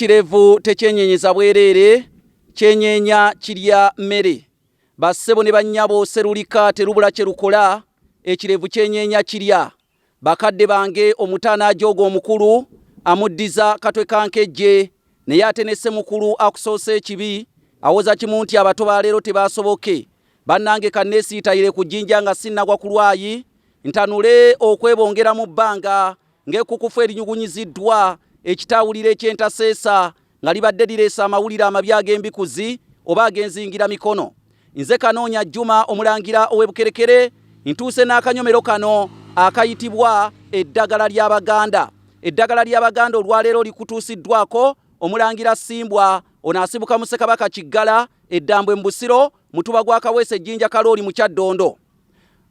Ekirevu tekyenyenyeza bwereere, kyenyeenya kirya mmere. Bassebo ne bannyabo sserulika terubula kye lukola, ekirevu kyenyeenya kirya. Bakadde bange omuto anaajooga omukulu amuddiza katwe ka nkejje naye ate ne ssemukulu akusoose ekibi awoza kimu nti abato ba leero tebaasoboke. Bannange kanneesiitayire ku jjinja nga sinnagwa ku lwayi ntanule okwebongera mu bbanga ng'ekkukufu erinyugunyiziddwa ekitaawuliro eky'entaseesa nga libadde lireese amawulire amabi ag'embikuzi oba ag'enzingira mikono. Nze Kanoonya Juma omulangira ow'e Bukerekere ntuuse n'akanyomero kano akayitibwa eddagala ly'Abaganda. Eddagala ly'Abaganda olwaleero likutuusiddwako omulangira Ssimbwa ono asibuka mu Ssekabaka Kiggala e Ddambwe mu Busiro Mutuba gwa Kaweesi e Jjinja Kalooli mu Kyaddondo.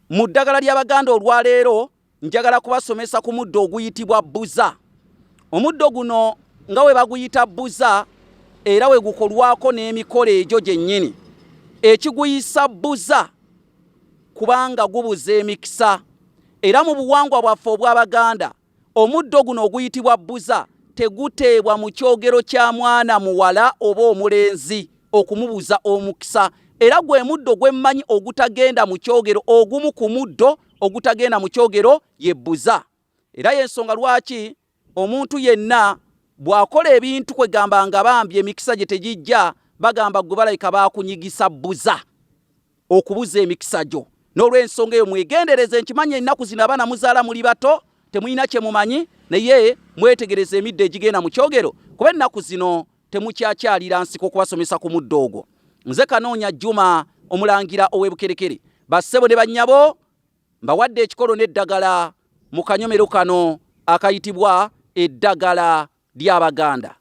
Mu ddagala ly'Abaganda olwaleero Njagala kubasomesa ku muddo oguyitibwa bbuza. Omuddo guno nga we baguyita bbuza era we gukolwako n'emikolo egyo gyennyini. Ekiguyisa bbuza kubanga gubuza emikisa era mu buwangwa bwaffe obw'Abaganda omuddo guno oguyitibwa bbuza teguteebwa mu kyogero kya mwana muwala oba omulenzi okumubuza omukisa era gwe muddo gwe mmanyi ogutagenda mu kyogero ogumu ku muddo ogutagenda mu kyogero ye bbuza era y'ensonga lwaki omuntu yenna bw'akola ebintu kwegamba nga bambi emikisa gye tegijja bagamba gwe balabika baakunyigisa bbuza okubuza emikisa gyo n'olw'ensonga eyo mwegendereze nkimanyi ennaku zino abaana muzaala muli bato temulina kye mumanyi naye mwetegereze emiddo egigenda mu kyogero kuba ennaku zino temukyakyalira nsiko okubasomesa ku muddo ogwo. Nze Kanoonya Juma omulangira ow'e Bukerekere. Bassebo ne bannyabo mbawadde ekikolo n'eddagala mu kanyomero kano akayitibwa eddagala ly'Abaganda.